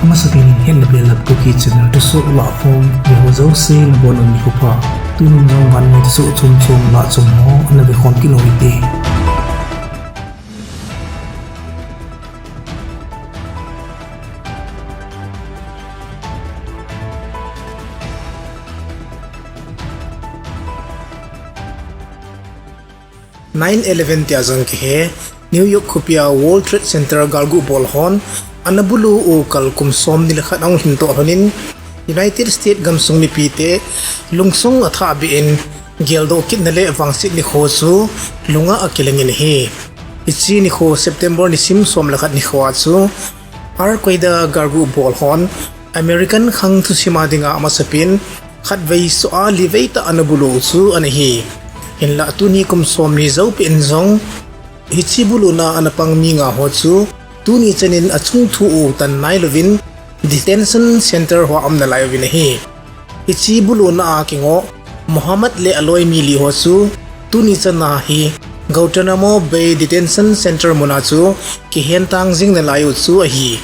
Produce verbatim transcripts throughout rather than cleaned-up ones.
Amasapen in het le bel a Kuki channel thusoh lahkhom ve ho jouse nabonun nikho pha. Tunin jong vannoi thusoh chom chom lah chom ho ana vekhom kit u hite. Nine eleven tia jong kihe, New York khopia World Trade Center galgu bol hon ana bulu u kal kum somni le khat ahung lhin toh lhonin, United States gamsung mipite lungsung athah beh in geldoh kitna le vangset nikho chu lunga akilengin ahi. Hiche nikho September nisim som le khat nikho a chu Al Qaeda galgu bol hon American khang thusima dinga amasapen khatvei soh a livei tah ana bulu u chu ana hi. Hinlah tuni kum somni joupeh in jong hiche buluna ana pang mi nga ho chu tuni chanin achung thu u tan nailouvin detention center hoa um nalai uvin ahi. Hiche buluna a kingoh Mohammed le aloi mi li ho chu tuni chana hi Guantanamo Bay Detention Center muna chu kihen tang jing nalai u chu ahi.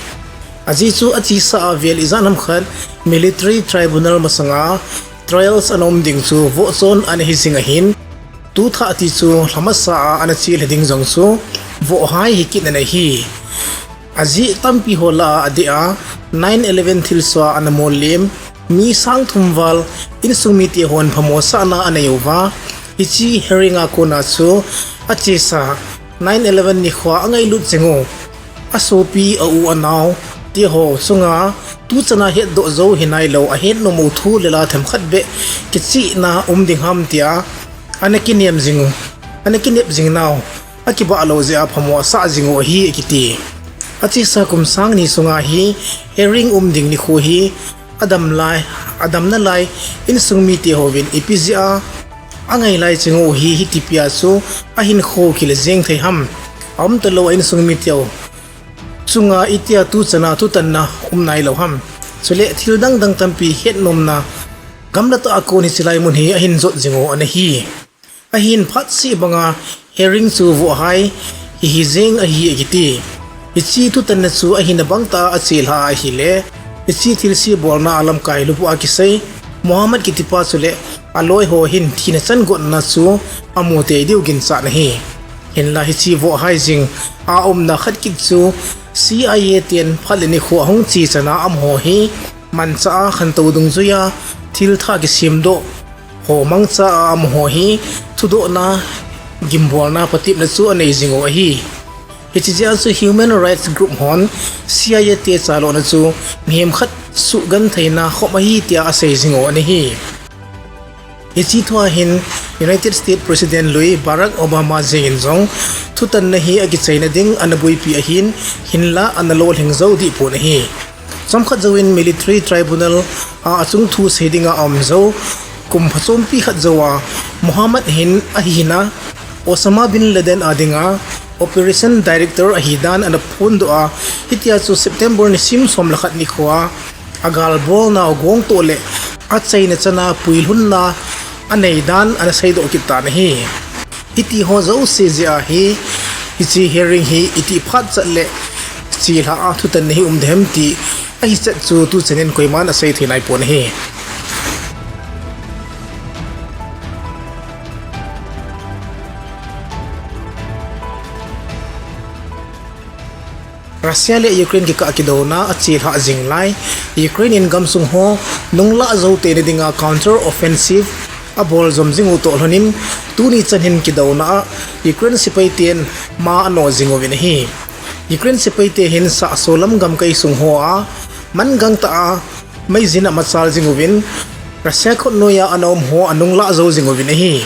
Ajeh chu achesa a vel ijat ham khat military tribunal masanga trials ana um ding chu vohchon ana hi jing ahin, tu thah ti chu lhamasa a ana chelha ding jong chu vohhai hikit ana hi. Ajeh tampi ho lah a adeh a nine eleven thilsoh a ana mollem mi sang thum val insung mite hon phamosahna anei uva, hiche hearing a kona chu achesa nine eleven nikhoa angailut jing u, asopi, a u anao teho chunga tuchana hetdoh jou hinailou, ahetnom u thu le la themkhat beh kichehna um ding ham tia ana kinem jing u, ana kinep jing nau akibah lou jeh a phamo asah jing u ahi akiti. Achesa kum sang ni sunga hi hearing um ding nikho hi adam lai, adamna lai insung mite hovin ipi jeh a angai lai ching u hi, hiti pia chu ahinkho kile jeng thei ham, aum talou a insung miteu chunga itia tuchana thutanna um nailou ham, chule thil dang dang tampi hetnomna gamla tah a kon hichelai mun hi ahin jot jing u ana hi. Ahin phatseh banga hearing chu vohhai hihi jeng ahi akiti. Hiche thutanna chu ahina bangtah a achelha ahile, hiche thilse bolna a lamkai lubuh a kisei Mohammed kitipa chule aloi ho hin thina chan gotna chu amu tei diu ginchat ahi. Hinla hiche vohhai jing a umna khat kit chu C I A ten phat le nikho ahung che chana amaho hi manchah a khantou dungjuia thilthah kisemdoh ho mangcha a amaho hi thudohna, gimbolna, patepna chu anei jing u ahi. Hiche jeh a chu human rights group hon C I A te chalona chu mihem khat suhgentheina khop ahi tia asei jing u ana hi. Hiche thua hin United States President lui Barack Obama jengin jong thutanna hi akichaina ding ana boipi ahin, hinla ana lolhing jou dehpon ahi. Chomkhat jouvin military tribunal a achung thu sei dinga aum jou kum phachompi khat jouva Mohammed hin ahina Osama bin Laden a dinga operation director ahidan ana phondoh a, hitia chu September nisim som le khat nikhoa agalbolnau gongtoh leh achaina chana puilhunna aneidan ana seidoh kit tan ahi. Hitiho jouse jeh a hi hiche hearing hi itih phatchat leh chelha a thutanna hi um dem ti ahichat chu tuchanin koiman asei thei naipon ahi. Russia le Ukraine kikah kidouna achelhah jing lai, Ukraine in gamsung ho nunglah jou teina dinga counter offensive abol jom jing u toh lhonin, tuni chan hin kidouna a Ukraine sepaiten ma ano jing uvin ahi. Ukraine sepaite hin sahsolam gamkai sung hoa mangangtah a meijin amachal jing uvin, Russia khutnoiya ana umho anunglah jou jing uvin ahi.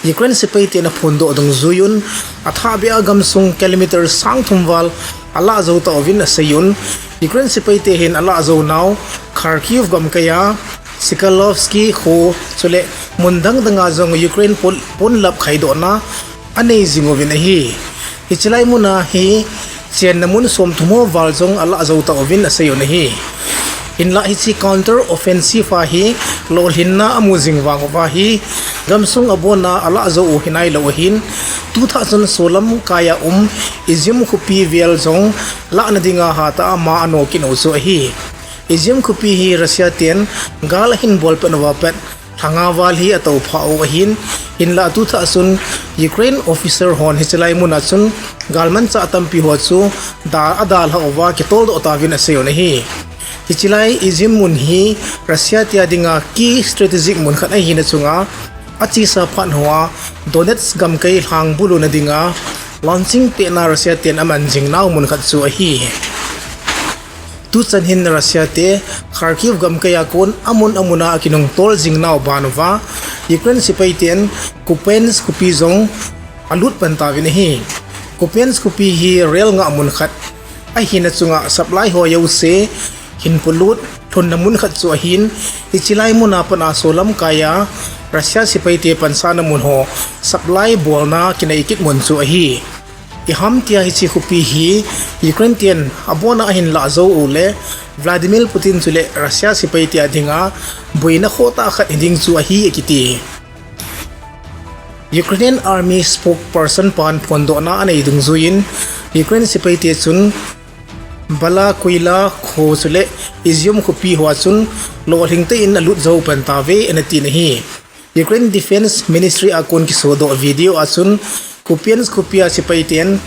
Ukraine sepaiten aphondoh dungjuiyun, athahbeh a gamsung kilometer sang thum val alah jou tauvin aseiyun, Ukraine sepaite hin alah jounau Kharkiv gamkaiya Sokolovsky kho chule mun dang danga jong Ukraine pon, ponlap khaidohna anei jing uvin ahi. Hichelai muna hi chenna mun somthum ho val jong alah jou tauvin aseiyun ahi. Hinla hiche counter offensive a hi lolhinna amu jing vang uva hi gamsung abonna alah jou u hinailou ahin, Tuthah chun solam kaiya um Izium khopi vel jong lahna dinga hatah a ma ano kit u chu ahi. Izium khopi hi Russia ten gal ahin bolpeh uva pat lha nga val hi atoupha u ahin, hinlah tuthah chun Ukraine officer hon hiche lai muna chun galmanchah tampi ho chu da, adalhah uva kitoldoh tauvin asei un ahi. Hiche lai Izium mun hi Russia tia dinga key strategic mun khat ahina chunga, achesa phat hoa Donetsk gamkai lhang buluna dinga launching pehna Russia ten aman jing nau mun khat chu ahi. Tuchan hin Russia te Kharkiv gamkai a kon amun amuna akinung tol jing nau ban uva, Ukraine sepai ten Kupiansk khopi jong alut pan tauvin ahi. Kupiansk khopi hi rel ngah mun khat ahina chunga supply ho jouse hin polut lhunna mun khat chu ahin, hiche lai muna pat a solam kaiya Russia sepai te pansahna mun ho supply bolna kinei kit mun chu ahi. Iham tia hiche khopi hi Ukraine ten abona ahin lah jou u le Vladimir Putin chule Russia sepai te a dinga boina khohtah khat hiding chu ahi akiti. Ukrainian Army spokesperson pan phondohna anei dungjuiyin, Ukraine sepai te chun Balakuila kho chule Izium khopi hoa chun lolhing tah in alut jou pan tauve anati ahi. Ukraine Defense Ministry a kon kisodoh video a chun Kupiansk khopi a sepai ten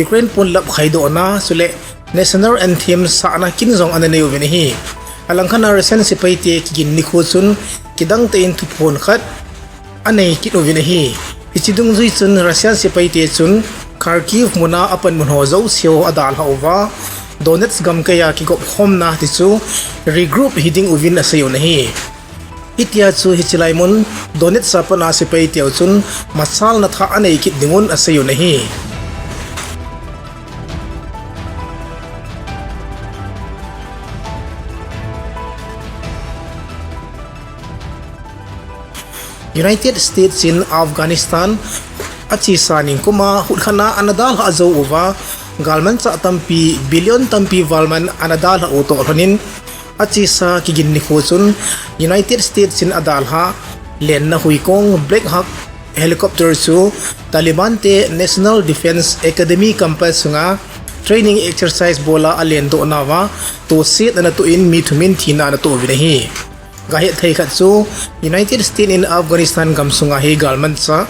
Ukraine ponlap khaidohna chule National Anthem sahna kin jong ana nei uvin ahi. Alangkhat a Russian sepai te kigin nikho chun kidang tah in thuphon khat anei kit uvin ahi. Hiche dungjui chun Russian sepai te chun Kharkiv muna apanmun ho jouse ho adalhah uva, Donetsk gamkai a kigop khomna ti chu regroup hiding uvin asei un ahi. Hitia chu hiche lai mun Donetsk a pat a sepai teu chun machalna thah anei kit dingun asei un ahi. United States in Afghanistan achesa ningkuma hutkhatna ana dalhah jou uva, galmanchah tampi billion tampi val man ana dalhah u toh lhonin, achesa kigin nikho chun United States in adalhah lenna huikong Black Hawk helicopter chu Taliban te National Defense Academy campus sunga training exercise bola alendoh nauva tohset ana toh in mi thum in thina ana toh uvin ahi. Gahet thei khat chu United States in Afghanistan gamsunga hi galmanchah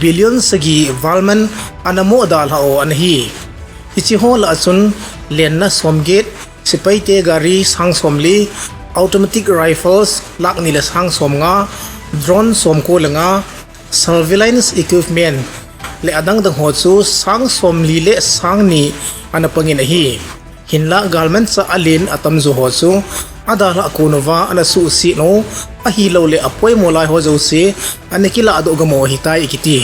billion sagi val man ana mo dalhah u ana hi. Hiche ho lah a chun lenna somget, sepaite gari sang somli, automatic rifles lakh ni le sang somnga, drone somko le nga, surveillance equipment le adang dang ho chu sang somli le sang ni ana pangin ahi. Hinlah galmanchah alen atamjo ho chu adalhah konuva ana suhset u ahilouleh apoimo lai ho jouse ana kilahdoh gam u ahitai akiti.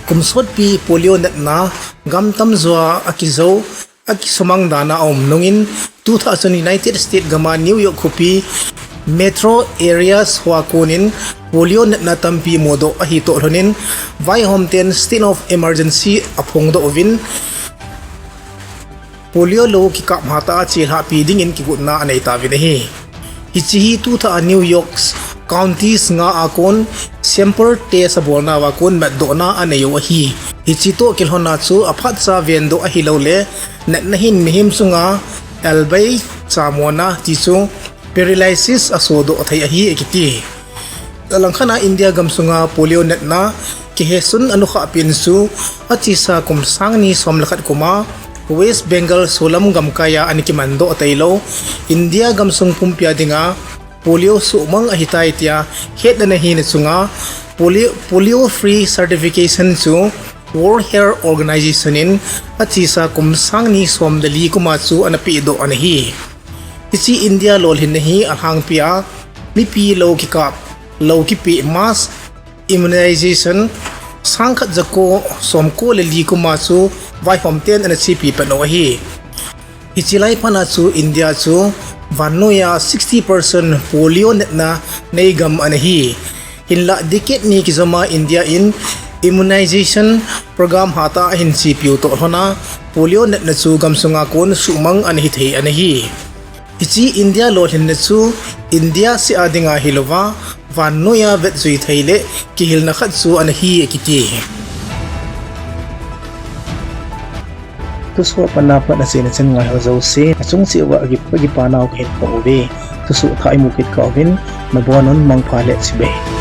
Kum sotpi polio natna gam tamjoa akijou, akisumang dana aum nungin, tuthah chun United States gama New York khopi metro areas hoa konin polio natna tampi mudoh ahitoh lhonin, vaihom ten state of emergency aphongdoh uvin, polio lou kikap hatah a chelhahpi dingin kigotna aneitauvin ahi. Hiche hi tuthah a New York counties nga a kon sample test abolnauva kon matdohna anei u ahi. Hiche toh kilhona chu aphatcha vendoh ahilouleh natna hin mihem chunga elbei chamona ti chu paralysis asodoh thei ahi akiti. Alangkhat a India gamsunga polio natna kihesun anukhahpen chu achesa kum sang ni som le khat kuma West Bengal solam gamkaiya ana kimandoh tailou India gamsung pumpia dinga polio suhmang ahitai tia hetna ana hina chunga polio, polio free certification chu World Health Organization in achesa kum sang ni som le li kuma chu ana pehdoh ana hi. Hiche India lolhinna hi alhangpia mipi lou kikap, lou kipeh mass immunization sang khat jako somko le li kuma chu vaihom ten ana chepi pan u ahi. Hiche lai phat a chu India chu vannoiya sixty percent polio natna nei gam ana hi. Hinlah decade ni kijoma India in immunization program hatah a ahin chepiu toh lhona polio natna chu gamsunga kon suhmang ana hithei ana hi. Hiche India lolhinna chu India seh a dinga hilouva, vannoiya vetjui thei le kihilna khat chu ana hi akiti. Thusoh a pat na pat achaina chan ngaiho jouse, achung cheh uva akipa, akipa nau kahin phong uve. Thusoh thah imu kit kah uvin, nabonun mangpha le chibai.